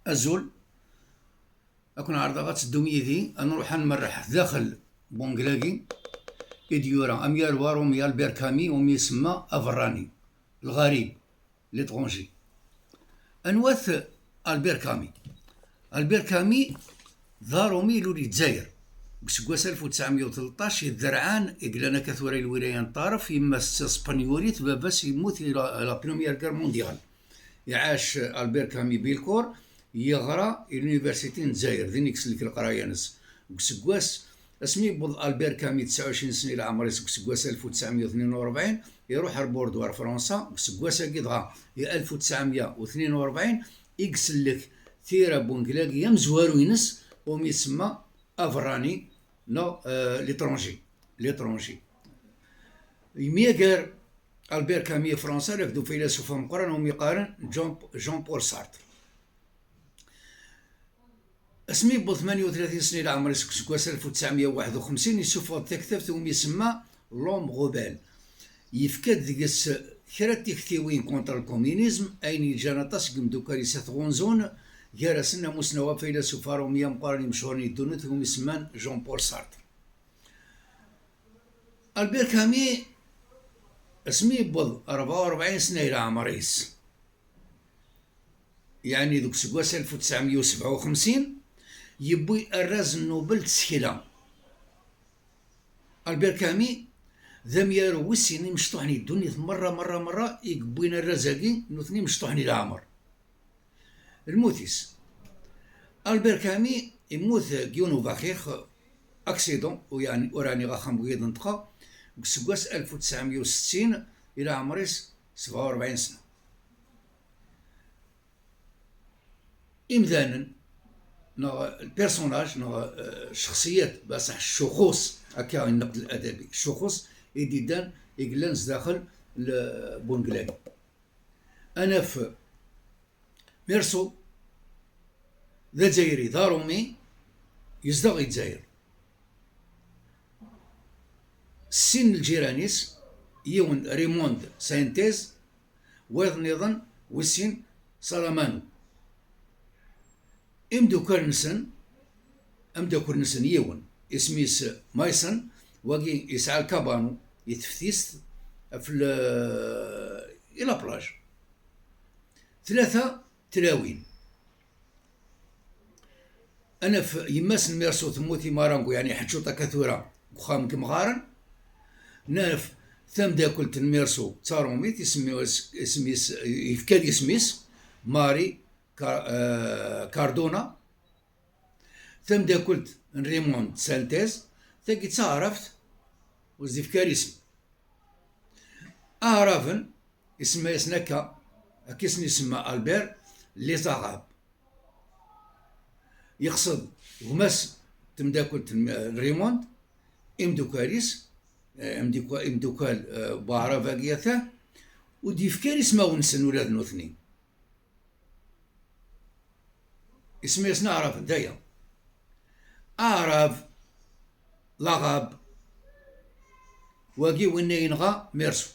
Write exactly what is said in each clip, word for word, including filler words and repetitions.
Azul, ad ken-ɛerḍeɣ ad teddum yid-i, ad nruḥ ad nmerreḥ daxel bunglagi i d-yura amyaru aṛumi Albert Camus umi isemma Aberrani, lɣarib, l'étranger. Anwa-t Albert Camus? Albert Camus d aṛumi ilul di Lezzayer. Deg useggas alef u tesɛemya u tleṭṭac, i Dderɛan, i yellan akka tura i lwilaya n Ṭaref, yemma-s d taspenyulit, baba-s yemmut i la, la Première Guerre mondiale. Iɛac Albert Camus Bilcourt, yeɣra i l'université n Lezzayer, din i isellek leqraya-ines. Deg useggas, asmi yewweḍ Albert Camus tesɛa u ɛecrin sna i leɛmer-is, deg useggas alef u tesɛemya u tnin u rebɛin, iruḥ ar Bordeaux, ar Fransa. Deg useggas-agi dɣa, i alef u tesɛemya u tnin u rebɛin, i isellek tira n wunglagi amezwaru-ines, umi isemma Aberrani, neɣ, euh, l'étranger. L'étranger. Yemyager Albert Camus i Fransa akked ufaylasuf ameqqran umi qqaren Jean, Jean-Paul Sartre. Asmi yewweḍ tmanya u tlatin sna i leɛmer-is, deg useggas alef u tesɛemya u waḥed u xemsin, yessufeɣ-d taktabt umi isemma L'Homme rebelle. Yefka-d deg-s kra n tiktiwin contre le communisme, ayen yeǧǧan aṭas n yimeddukal-is ad t-ɣunzun, gar-asen amussnaw afaylasuf aṛumi ameqqran imechuren di ddunit umi semman Jean-Paul Sartre. Albert Camus, asmi yewweḍ rebɛa u rebɛin sna i leɛmer-is, yeɛni deg useggas alef u tesɛemya u sebɛa u xemsin, yewwi arraz n Nobel n tsekla. Albert Camus d amyaru wis sin imecṭuḥen i ddunit merra, merra, merra, i yewwin arraz-agi, nutni mecṭuḥen i leɛmer. Lmut-is. Albert Camus yemmut deg yiwen ubaxix, accident, u yeɛni ur ɛniɣ axxam deg i d-neṭqeɣ, deg useggas alef u tesɛemya u settin, i leɛmer-is sebɛa u rebɛin sna. Imdanen, neɣ lpersonaj, neɣ, eh, ccexsiyat, baṣaḥ الشخوص, akka i nneqd الأدبي, الشخوص i d-iddan, i yellan zdaxel n wunglagi. Ad naf Mirso, d azzayri, d aṛumi, yezdeɣ i Lezzayer. Sin n lǧiran-is, yiwen Raymond Saintes, wayeḍ nniḍen, wis sin Salamano. Imdukal-nsen, amdakkel-nsen yiwen, isem-is Mason, wagi yesɛa lkabanu i teftist ɣef l-, i la plage. Tlata tlawin. Ad naf yemma-s n Mirso temmut i Marangu, yeɛni ḥeǧǧuṭ akka tura deg uxxam n yemɣaren. Naf tamdakelt n Mirso d taṛumit, isem-is, isem-is, yefka-d isem-is Marie Ca-, eh, Cardona. Tamdakelt n Raymond Saintes, tagi d taɛrabt, ur s-d-ifki ara isem. Aɛraben, isemma-yasen akka, akka i sen-isemma Albert, les Arabes. Yeqsed gma-s n temdakelt n, n Raymond, imdukal-is, eh, imduka-, imdukal, eh, n Waɛrab-agi atan, ur d-yefki ara ismawen-nsen ula d nutni. Isem-yasen Aɛraben, d aya. Aɛrab, l'Arabe, wagi winna yenɣa Mirso.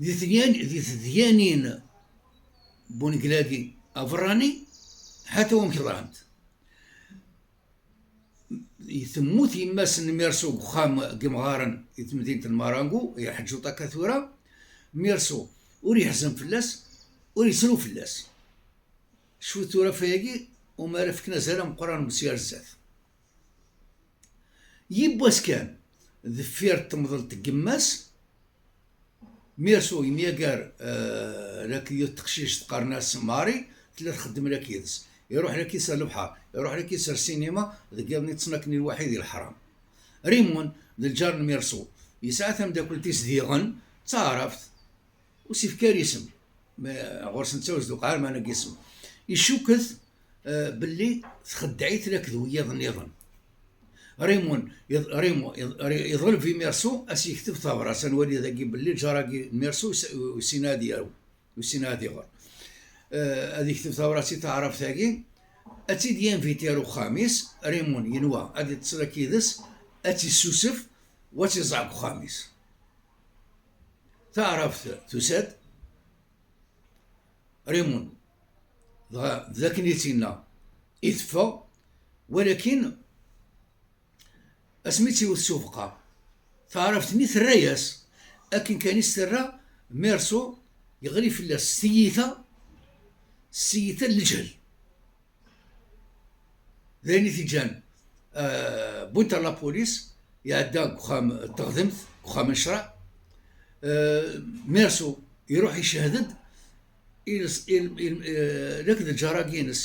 Di tedyan-, di tedyanin n wunglagi aberrani, ḥatta wamek ḍrant. Temmut yemma-s n Mirso deg uxxam n yemɣaren di temdint n Marangu, i ḥeǧǧuṭ akka tura. Mirso ur yeḥzen fell-as, ur yettru fell-as. Cwi tura ɣef wayagi, umar fken azal ameqqran n umsi ar zdat. Yiwwas kan, deffir temḍelt n yemma-s, Mirso yemyagar, eh, laki yiwet teqcict qqaren-as Marie, tella txeddem laki yid-s. Iruḥ laki s ar lebḥer, iruḥ laki s ar ssinima, deg yiḍ-nni ttnakken i lwaḥid i leḥram. Raymond, d lǧar n Mirso, yesɛa tamdakelt-is diɣen, d taɛrabt, ur s-ifki ara isem. Ma ɣur-s netta ur s-d-uqeɛ ara meɛna n yisem. Icukket, eh, belli txeddeɛ-it lakk d wiyaḍ nniḍen. Raymond, iḍ-, Raymond, iḍ-, iḍleb i Mirso ad s-yekteb tabrat, ad nwali dagi belli lǧar-agi n Mirso ur s-, ur yessin ad yaru, ur yessin ad iɣer. Eh, ad yekteb tabrat i taɛrabt-agi, ad tt-id-yinviti ar uxxam-is, Raymond yenwa ad iṭṭes lakk yid-s, ad tt-issusef, u ad tt-iẓẓeɛ deg uxxam-is. Taɛrabt tusa-d, Raymond Dɣa d akken i tt-yenna i teffeɣ, walakin asmi tt-iwet s ubeqqa, taɛrabt-nni terra-yas akken kan i s-terra. Mirsu yeɣli fell-as s tiyita, s tiyita n leǧhel. D ayen i t-iǧǧan, eh, wwin-t ɣer la police, iɛedda deg uxxam n teɣdemt, deg uxxam n ccreɛ. Eh, Mirsu iruḥ icehhed-d il-, il-, il-, eh, akked lǧar-agi-ines,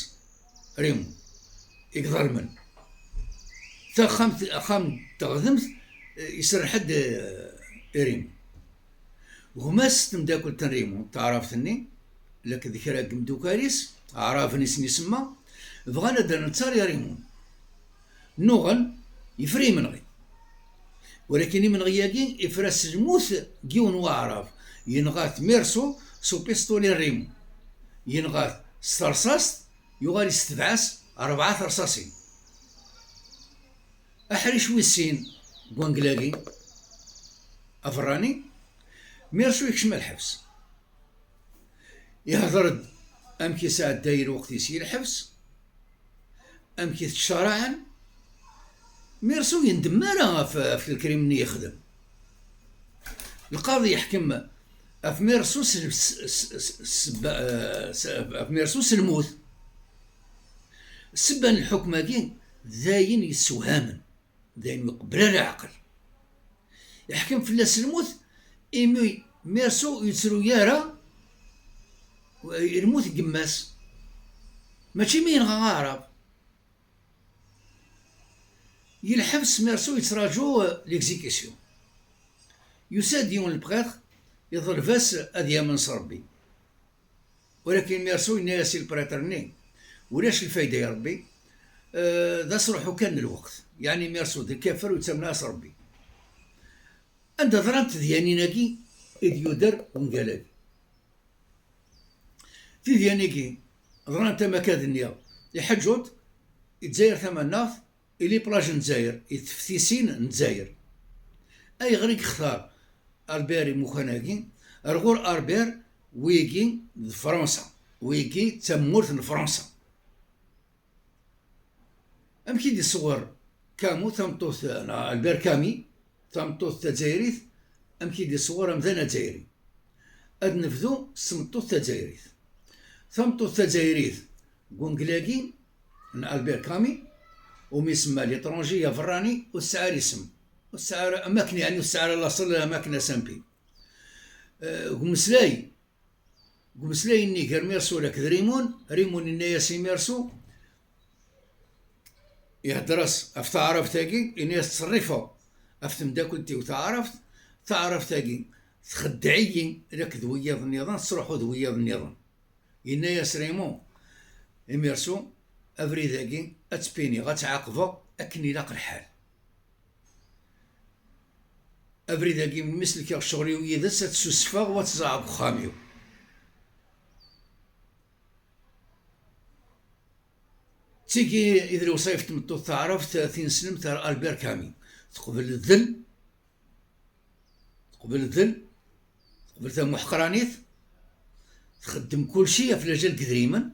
Rimu, i iḍelmen. Taxxamt, axxam n teɣdemt, eh, iserreḥ-d, eh, i Rimu. Gma-s temdakelt n Rimu, taɛrabt-nni, akked kra n yimdukal-is, aɛraben i sen-isemma, bɣan ad d-rren ttar i Rimu. Nnuɣen, yefra imenɣi. Walakin imenɣi-agi ifra s lmut n yiwen waɛrab, yenɣa-t Mirsu s upistulit n Rimu. Yenɣa-t s terṣaṣt, yuɣal isetbeɛ-as rebɛa terṣaṣin. Aḥric wis sin n wangel-agi aberrani, Mirsu yekcem ɣer lḥebs. Ihder-d amek isɛedday lweqt-is i lḥebs, amek i t-ttcaraɛen. Mirsu ur yendem ara ɣef, ɣef lekrim-nni yexdem. Lqaḍi yeḥkem ɣef Mirsu s, s, s, s, s, ɣef Mirsu s lmut. Ssebba n lḥukm-agi d ayen yessewhamen, d ayen ur iqebbel ara leɛqel. Iḥkem fell-as lmut, imi Mirsu ur yettru ara lmut n yemma-s. Mačči mi yenɣa aɛrab. Yelḥeb s Mirsu yettraǧu, euh, l'exécution. Yusa-d yiwen lprêtre, iḍleb-as ad yamen s Rebbi. Walakin Mirsu yenna-yas i lprêtre-nni: "Ulac lfayda i Rebbi, euh, d asruḥu kan n lweqt." Yeɛni Mirsu d lkafer ur yettamen ara s Rebbi. Anda ḍrant tedyanin-agi i d-yuder wungal-agi? Tidyanin-agi ḍrant, am akka d-nniɣ, i Ḥeǧǧuṭ, i Dzayer Tamaneɣt, i les plages n Dzayer, i teftisin n Dzayer. Ayɣer i yextar Albert imukan-agi? Ar ɣur Albert, wigi d Fransa, wigi d tamurt n Fransa. Amek i d-iṣewwer Camus tameṭṭut, neɣ Albert Camus, tameṭṭut tazzayrit? Amek i d-iṣewwer amdan azzayri? Ad nebdu s tmeṭṭut tazzayrit. Tameṭṭut tazzayrit, deg wungal-agi n Albert Camus, umi isemma L'étranger, aberrani, ur tesɛi ara isem. Ur tesɛi ara, am akken, yeɛni, ur tesɛi ara laṣel, am akken asampi. Eh, deg umeslay, deg umeslay-nni gar Mirsu akked Rimun, Rimun yenna-yas i Mirsu, ihedder-as ɣef taɛrabt-agi, yenna-yas: "Ttṣerrifeɣ ɣef temdakelt-iw taɛrabt, taɛrabt-agi txeddeɛ-iyi, akked wiyaḍ nniḍen, tesruḥu d wiyaḍ nniḍen." Yenna-yas Rimu i Mirsu: "Abrid-agi ad t-piniɣ, ad t-ɛaqbeɣ akken ilaq lḥal. Abrid-agi, mi selkeɣ ccɣel-iw yid-s, ad t-susfeɣ u ad t-ẓẓɛeɣ deg uxxam-iw." D tigi i d lewṣayef n tmeṭṭut taɛrabt tineslemt ar Albert Camus. Teqbel ddel, teqbel ddel, teqbel tamuḥqranit, txeddem kulci ɣef lajal n yedrimen,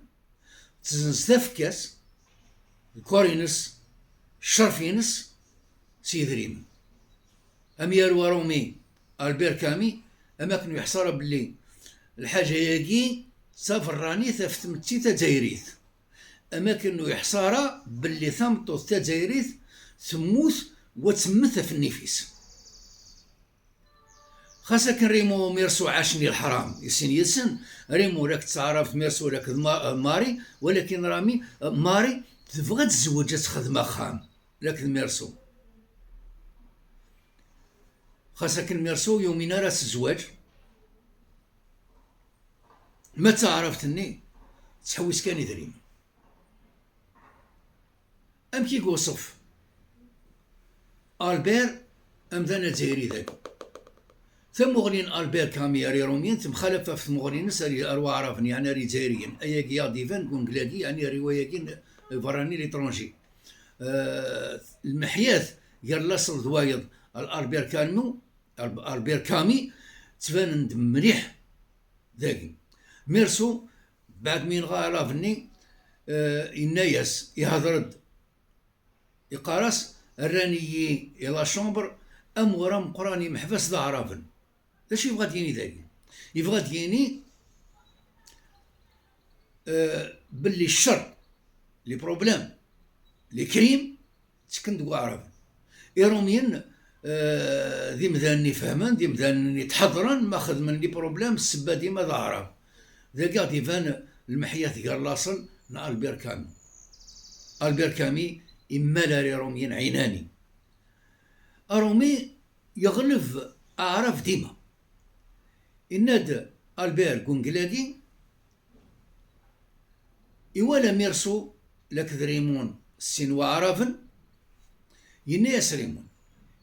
tezzenz tafekka-s, lkor-ines, ccerf-ines s yedrimen. Amyaru aṛumi Albert Camus, am akken ur yeḥṣa ara belli lḥaǧa-agi d taberranit ɣef tmetti tazzayrit, am akken ur yeḥṣa ara belli tameṭṭut tazzayrit temmut u ad temmet ɣef nnif-is. Xas akken Rimu u Mirsu ɛacen i leḥram, i sin yid-sen, Rimu la tettɛaraḍ Mirsu akked Ma-, Marie, walakin Rami, Marie tebɣa ad tezweǧ, ad texdem axxam akked Mirsu. Xas akken Mirsu ur yumin ara s zzwaǧ, ma d taɛrabt-nni tettḥewwis kan idrimen. Amek i iwṣef Albert amdan azzayri dagi? Tamuɣli n Albert Camus ar Iṛumyen temxalaf ɣef tmuɣli-ines ar, ar Waɛraben, yeɛni ar Izzayriyen. Ayagi i aɣ-d-iban deg wungal-agi, yeɛni ar wayagi n, berrani, l'étranger. Eh, lmeḥyat gar laṣel d wayeḍ, ar Albert Camus, Al-, Albert Camus, ttbanen-d mliḥ dagi. Mirsu, Beɛd mi yenɣa aɛrab-nni, eh, yenna-yas, ihder-d, iqqar-as: "Rran-iyi i la chambre amur ameqqran imeḥbas d aɛraben." D acu yebɣa ad d-yini dagi? Yebɣa ad d-yini, eh, belli ccer, les problèmes, les crimes, ttekken deg Waɛraben. Irumyen, eh, d imdanen ifehmen, d imdanen itḥeḍren, ma xedmen les problèmes, ssebba dima d Aɛrab. Dagi ɣ-d-iban lmeḥyat gar laṣel n Albert Camus. Albert Camus immal ar Irumyen ɛinani. Arumi yeɣleb Aɛrab dima. Inna-d Albert Gunglagi, iwala Mirsu laked Rimun sin Waɛraben, yenna-yas Rimun: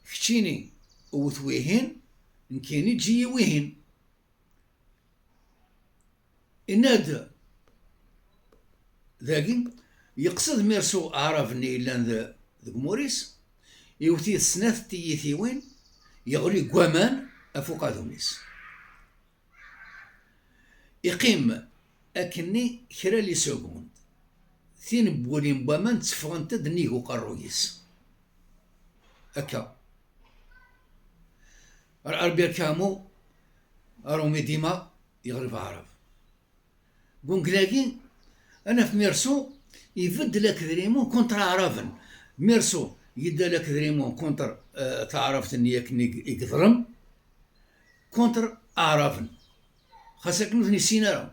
"Keččini wwet wihin, nekkini ǧǧi-yi wihin." Inna-d dagi, yeqsed Mirsu aɛrab-nni yellan de-, deg umur-is, iwet-it snat n tiyitiwin, yeɣli deg waman ɣef uqadum-is. Iqqim akkenni kra n les secondes. Tin n wulin n waman tteffɣent-d nnig uqerruy-is. Akka. Ar-, Albert Camus, Arumi dima yeɣleb Aɛrab. Gunglagi, ad naf Mirsu ibeddel akked Rimun contre Aɛraben. Mirsu yedda akked Rimun contre, eh, taɛrabt-nni akken i, i yeḍlem, contre Aɛraben. Xas akken ur ten-issin ara.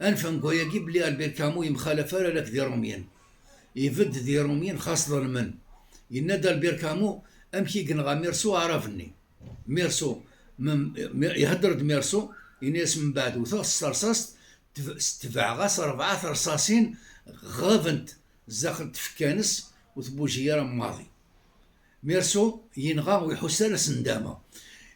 Ad nefhem deg wayagi belli Albert Camus yemxalaf ara laked Irumyen. Ibedd d Irumyen xas ḍelmen. Yenna-d Albert Camus amek i yenɣa Mirsu Aɛrab-nni. Mirsu, mem-, mi-, ihedder-d Mirsu, yenna-yas: "Mbeɛd wteɣ s terṣaṣt, teb-, s tebɛeɣ-as rebɛa terṣaṣin, ɣabent zdaxel tfekka-ines, ur tbuji ara maḍi." Mirsu yenɣa ur iḥuss ara s ndama.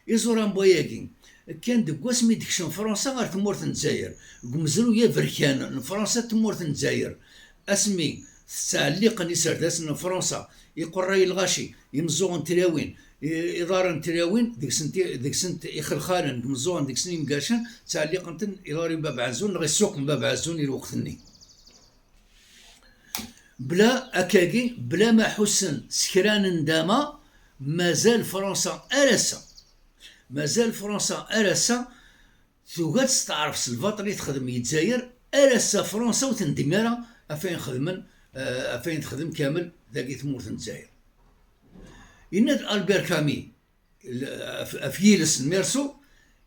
Iẓuran n wayagi kkan deg wasmi d-kcem Fransa ɣer tmurt n Lezzayer, deg umezruy aberkan n Fransa d tmurt n Lezzayer, asmi tettɛelliqen iserdasen n Fransa, iqerray lɣaci, imeẓẓuɣen n tlawin, i-, iḍarren n tlawin, deg-sent i-, deg-sent ixelxalen, deg imeẓẓuɣen, deg-sen imgacen, ttɛelliqen-ten iḍarren n Bab Ɛezzun neɣ i ssuq n Bab Ɛezzun i lweqt-nni. Bla akkagi, bla ma ḥussen s kra n ndama, mazal Fransa ar ass-a. Mazal Fransa ar ass-a tugi ad testeɛref s lbaṭel i texdem i Lezzayer, ar ass-a Fransa ur tendem ara ɣef ayen xedmen, eh, ɣef ayen texdem kamel dagi tmurt n Lezzayer. Yenna-d Albert Camus, l-, ɣef, ɣef yiles n Mirsu,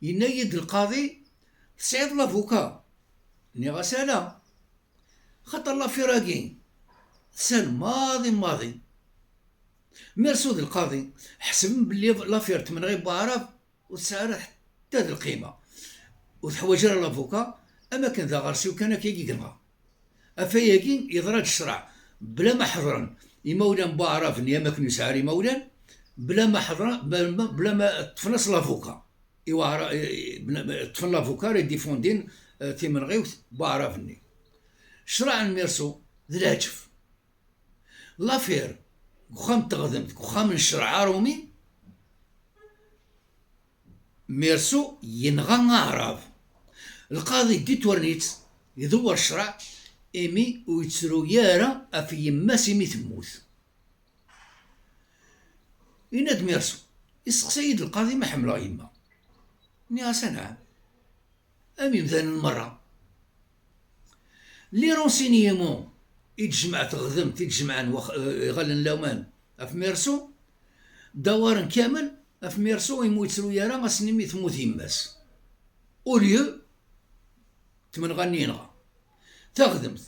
yenna-yi-d lqaḍi: "Tesɛiḍ lavuka?" Nniɣ-as: "Ala." Xaṭer lafir-agi tsan maḍi maḍi. Mirsu d lqaḍi ḥesben belli lafir n tmenɣi n Waɛrab ur tesɛi ara ḥetta d lqima. Ur teḥwaǧ ara lavuka, am akken d aɣersiw kan akka i yenɣa. Ɣef wayagi yeḍra-d ccreɛ, bla ma ḥeḍren imawlan n Waɛrab-nni, am akken ur yesɛi ara imawlan, bla ma ḥeḍren, bla ma, bla ma ṭṭfen-as lavuka. I Waɛra-, i, i, bla-, ṭṭfen lavuka ara idifundin, eh, timenɣiwt n Waɛrab-nni. Ccreɛ n Mirsu d leɛǧeb. Lafir deg uxxam n teɣdemt, deg uxxam n ccreɛ arumi, Mirsu yenɣa aɛrab. Lqaḍi détourne-itt, idewwer ccreɛ, imi ur yettru ara ɣef yemma-s imi temmut. Yenna-d Mirsu, isteqsa-yi-d lqaḍi ma ḥemmleɣ yemma. Nniɣ-as: "Anɛam, am yemdanen merra." Les renseignements i d-tejmeɛ teɣdemt, i d-jemɛen wax-, eh, iɣallen n laman ɣef Mirsu, dawaren kamel ɣef Mirsu imi ur yettru ara ass-nni mi temmut yemma-s. Au lieu tmenɣa-nni yenɣa. Taɣdemt,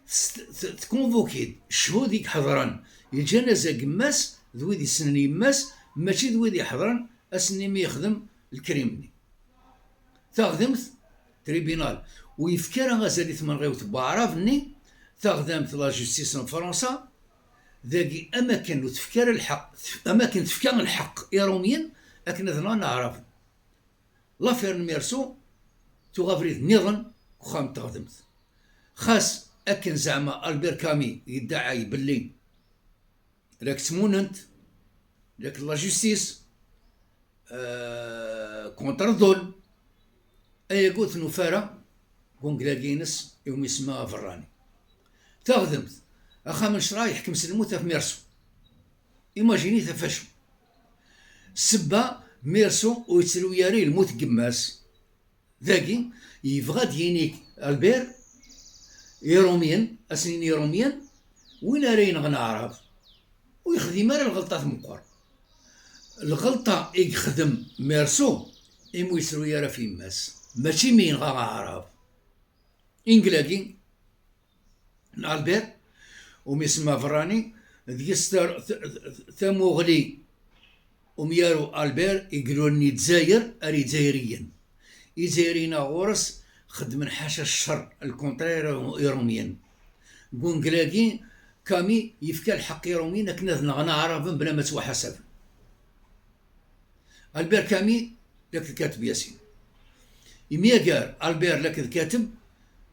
test-, t-, tkunvuki-d cchud i iḥeḍren i lǧanaza n yemma-s d wid yessnen yemma-s, mačči d wid iḥeḍren ass-nni mi yexdem lkrim-nni. Taɣdemt, tribunal, ur yefki ara azal i tmenɣiwt n waɛrab-nni. Taɣdemt, la justice n Fransa, dagi am akken ur tefki ara lḥeqq, am akken tefka lḥeqq i Irumyen akken ad nɣen aɛraben. Lafir n Mirsu tuɣ abrid nniḍen deg uxxam n teɣdemt. Xas akken zeɛma Albert Camus yeddaɛay belli la yettmunent, la la justice, euh, contre ḍḍulm, ayagi ur t-nufi ara deg bunglagi-ines iwumi isemma aberrani. Taɣdemt, axxam n ccṛeɛ yeḥkem s lmut ɣef Mirsu. Imajinit ɣef acu. Ssebba, Mirsu ur yettru ara i lmut n yemma-s. Dagi, yebɣa ad d-yini Albert, Irumyen, ad sen-yini Irumyen, win ara yenɣen Aɛrab. Ur yexdim ara lɣelṭa tmeqqer. Lɣelṭa i yexdem Mirsu, imi ur yettru ara ɣef yemma-s, mačči mi yenɣa Aɛrab. Inglagi n Albert, umi isemma aberrani, deg-s tar-, t-, t-, tamuɣli umyaru Albert i ilulen i Dzayer ar Idzayriyen. Idzayriyen-a ɣur-s xeddmen ḥaca ccer, le contraire, Irumyen. Deg unglagi, Camus yefka lḥeqq i Irumyen akken ad nɣen Aɛraben bla ma ttwaḥasaben. Albert Camus d akked Kateb Yasin. Imyager Albert d akked Kateb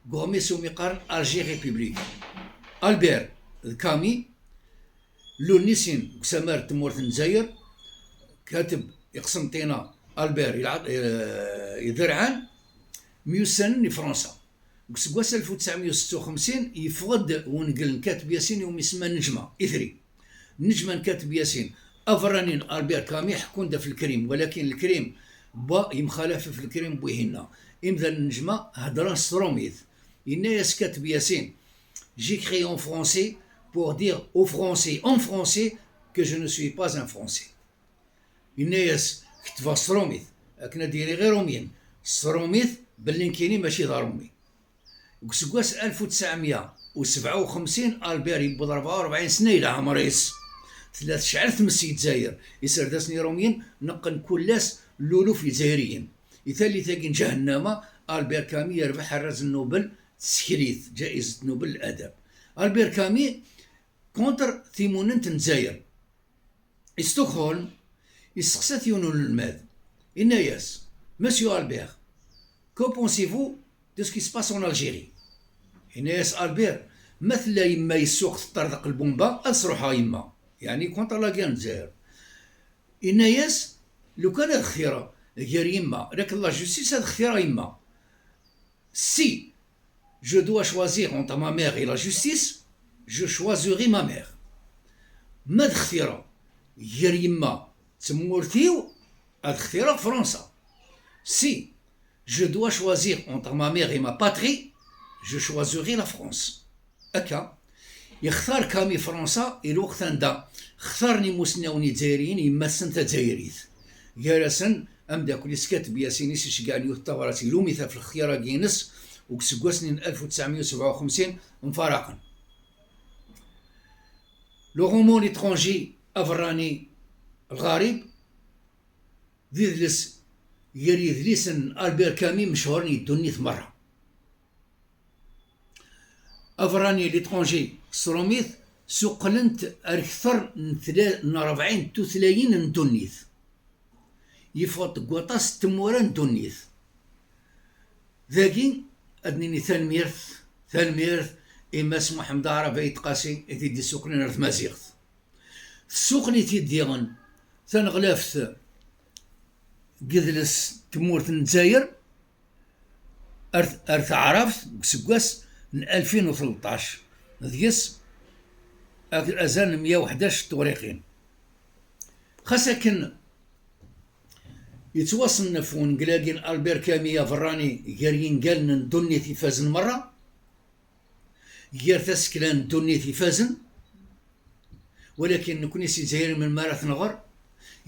deg uɣmis umi qqaren Alger République. Albert d Camus lulen i sin deg usamar n tmurt n Lezzayer. Kateb i Qsenṭina, Albert i lɛa-, eh, i Derɛan, myussanen i Fransa. Deg useggas alef u tesɛemya u setta u xemsin, yeffeɣ-d wungel n Kateb Yasin iwumi isemma Nnejma, Itri. Nnejma n Kateb Yasin, aberrani n Albert Camus, ḥekkun-d ɣef lekrim, walakin lekrim n wa yemxalaf ɣef lekrim n wihinna. Imdanen n Nnejma heddren s trumit. Yenna-yas Kateb Yasin, j'écris en français pour dire aux Français, en français, que je ne suis pas un Français. Yenna-yas, ketbeɣ s trumit, akken ad d-yini ɣer Irumyen, s trumit, belli nekkini mačči d Arumi. Deg useggas alef u tesɛemya u sebɛa u xemsin, Albert yewweḍ rebɛa u rebɛin sna i leɛmer-is. Tella tecɛel tmes i Dzayer. Iserdasen irumyen neqqen kul ass luluf Idzayriyen. I tallit-agi n ǧahennama, Albert Camus yerbeḥ arraz n Nobel, tsekrit, ǧaizet Nobel n ladab. Albert Camus contre timunent n Dzayer. I Stockholm, yesteqsa-t yiwen n unelmad. Yenna-yas, Monsieur Albert, que pensez-vous de ce qui se passe en Algérie? Yenna-yas Albert, ma tella yemma i ssuq teṭṭerḍeq lbumba, ad sruḥeɣ yemma. Yeɛni contre la guerre n Dzayer. Yenna-yas, lukan ad xtireɣ gar yemma, lakin la justice, ad xtireɣ yemma. Si je dois choisir entre ma mère et la justice, je choisirai ma mère. Ma ad xtireɣ gar yemma d tmurt-iw, ad xtireɣ Fransa. Si je dois choisir entre ma mère et ma patrie, je choisirai la France. Akka, yextar Camus Fransa i lweqt anda xtaren imusnawen idzayriyen yemma-tsen tazzayrit. Gar-asen, ameddakel-is Kateb Yasin i s-iceggɛen yiwet n tabrat ilum-it ɣef lextyar-agi-ines, u deg iseggasen n alef u tesɛemya u sebɛa u xemsin mfaraqen. Le roman L'étranger, aberrani, lɣarib, d idles gar yidlisen n Albert Camus mechuren i ddunit merra. Aberrani, L'étranger, s trumit, suqlen-t ar kter n tla-, n rebɛin n tutlayin n ddunit. Yeffeɣ-d deg waṭas n tmura n ddunit. Dagi, ad nini tanemmirt, tanemmirt i Mass Muḥemmed Aɛrab Ayt Qasi i t-id-issuqlen ar tmaziɣt. Tessuqel-it-id diɣen taneɣlaft deg yidles n tmurt n Lezzayer ar, ar taɛrabt deg useggas n alfin u tleṭṭac, deg-s ak-, azal n meyya u ḥdac n tewriqin. Xas akken yettwaṣennef wengel-agi n Albert Camus aberrani gar yingalen n ddunit ifazen merra, gar tasekla n ddunit ifazen, walakin nekni si Lezzayer melmi ara t-nɣer,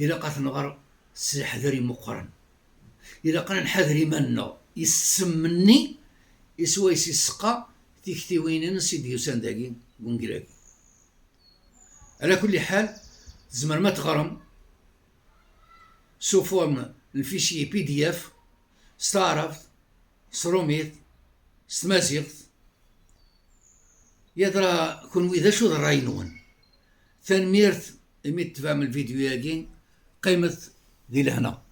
ilaq ad t-nɣer s leḥder imeqqren. Ilaq ad nḥader iman-nneɣ i ssem-nni i swayes iseqqa tiktiwin-ines i d-yusan dagi deg wengel-agi. Ala kulli ḥal, tzemrem ad teɣrem s uform n fichier P D F, s taɛrabt, s trumit, s tmaziɣt. Yadra kunwi, d acu d ṛṛay-nwen? Tanemmirt imi tetebɛem lvidyu-agi, qqimet di lehna.